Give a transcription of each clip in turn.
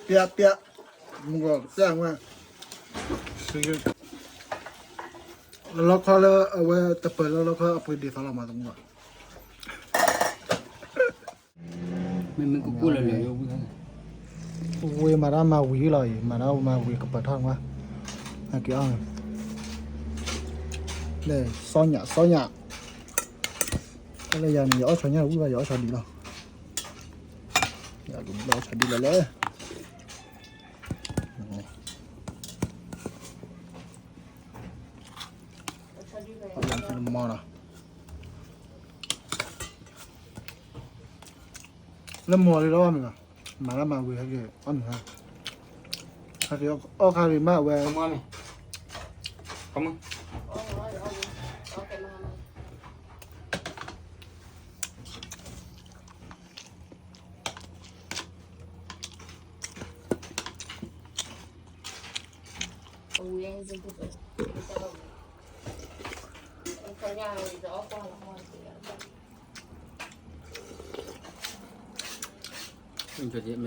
ပျၢ်ပျၢ်, မုၢ်ဂီၤပျၢ်ဝဲ, လီခီလၢအဝဲတပၢၤလၢလီခီအပှ့ၤဒ်သိးလီၤမးသမူဘၣ်. မ့မ့ၢ်ကကူၣ်လၢလၢ, ဝ့မၤတၢ်မၤဝံၤလီၤအံၤ, မၤတၢ်မၤဝံၤကပၢၤထီၣ်ဝဲ, အက့ၤအီၣ်, လၢစီညၣ်စီညၣ်, တၢ်လၢယၤန့ၣ် ယအီၣ်ဆီညၣ်ဝံၤဘၣ် ယအီၣ်ဆီဒံးလီၤ, ယအီၣ်ဆီဒံးလီၤလၢ မီၤနီၤ, လၢမီၤလံလီၤမ့ၢ်နီၤ, မၤလၢမၤဝံၤဟဲက့ၤအီၣ်မ့ၢ်ဟါ, ဟဲက့ၤအီၣ်ခါရံၣ်မးဝဲ, မ့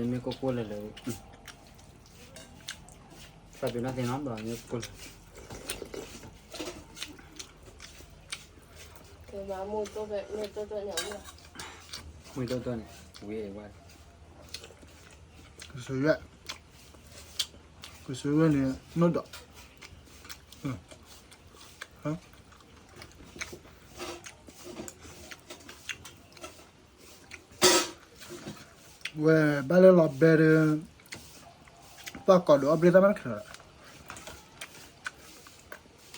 မ့ၢ်ကိၢ်ကိၢ်လၢလၢ, သးပ့ၤနီၣ်သ့နီၤဘၣ် မ့ၢ်ကိၢ်လၢ မ့ၢ်တိၢ်တိၢ်န့ၣ် ဝံၤဝဲ, ကစၢ်ယွဲၣ်, ကစၢ်ယွဲၣ်န့ၣ် နီၢ်ဒီး ဝဲဘၣ်လၢလီၤဘဲဒီး, ပှၤကိးဒိးအီၣ်ဘျ့တၢ်မးတချုးလီၤ,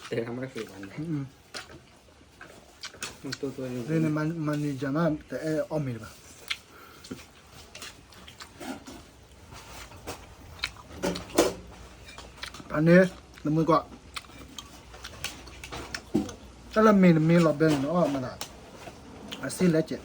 တဲတၢ်မးတချုးဘၣ်န့ၣ်, မ့ၢ်န့ၣ် မၤန့ၢ်ယၤမး တအဲၣ်အီၣ်မ့ၤတဘၣ်. အန့ၣ် နမုၢ်ကွၢ်, တၢ်လၢမ့ၢ်နမ့ၢ်လီၤဘဲန့ၣ် နအီၣ်မးသး, အစံၣ်လဲၣ်ကဲး,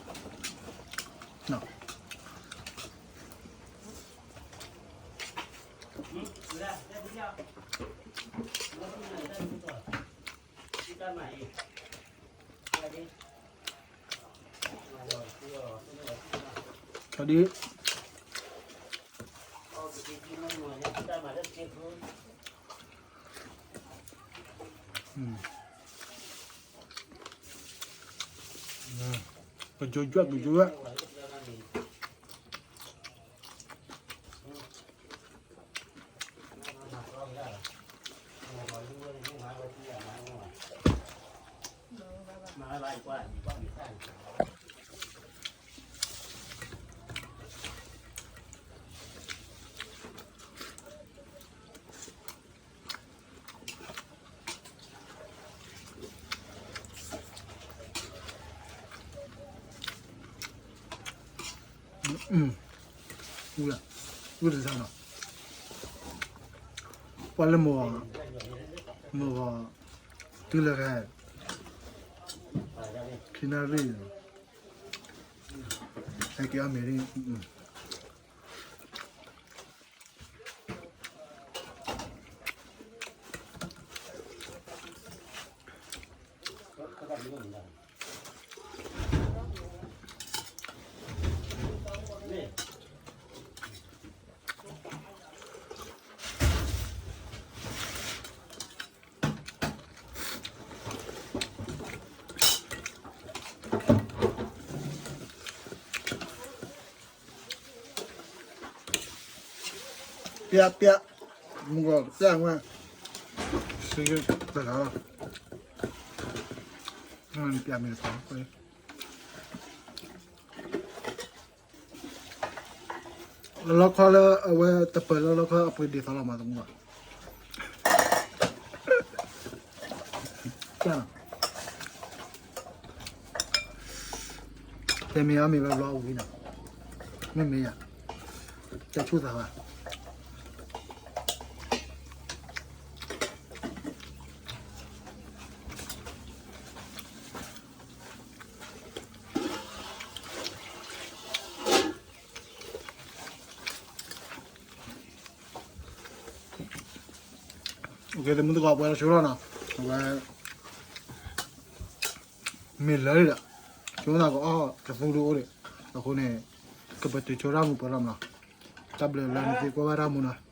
ဒ် ကယိယွဲၣ် ကယိယွဲၣ်. ဝံၤလီၤ, ဝံၤတစၢ်နီၤ, ပှၤလၢမိၢ်, မိၢ်ဂီၤ, တုၤလၢခဲ, ခံနၣ်ရံၣ်, ဟဲက့ၤအီၣ်မ့ၤရံၣ်. ပျၢ်ပျၢ်, မုၢ်ဂီၤပျၢ်ဝဲ, စံးတဂၤလီၤ, ပျၢ်မ့ၢ်တပၤ, လီခီလၢအဝဲတပၢၤလၢလီခီအပှ့ၤဒ်သိးလီၤမးသမူဘၣ်. တဲမ့ၢ်အီၤမ့ၢ်ဘၣ်ဘျီအဝံၤနီၤ, မ့မ့ၢ်ယၤ, တၢ်ဆူၣ်သးဘၣ်. သမုၢ်သကိးပှဲၤလီၤဆိလီၤနီၤ, အဝဲ မ့ၢ်လၢာ်လံဒီး, ဆိသးကအီၣ်ကသူဒိၣ်အိၣ်ဒံး, အဃိန့ၣ် ကပတုာ်ဆိတၢ်မူပှဲၤလီၤမးနီၤ. တၢ်ဘျုးလၢနသံကွၢ်ဘၣ်တၢ်မူနီၤ.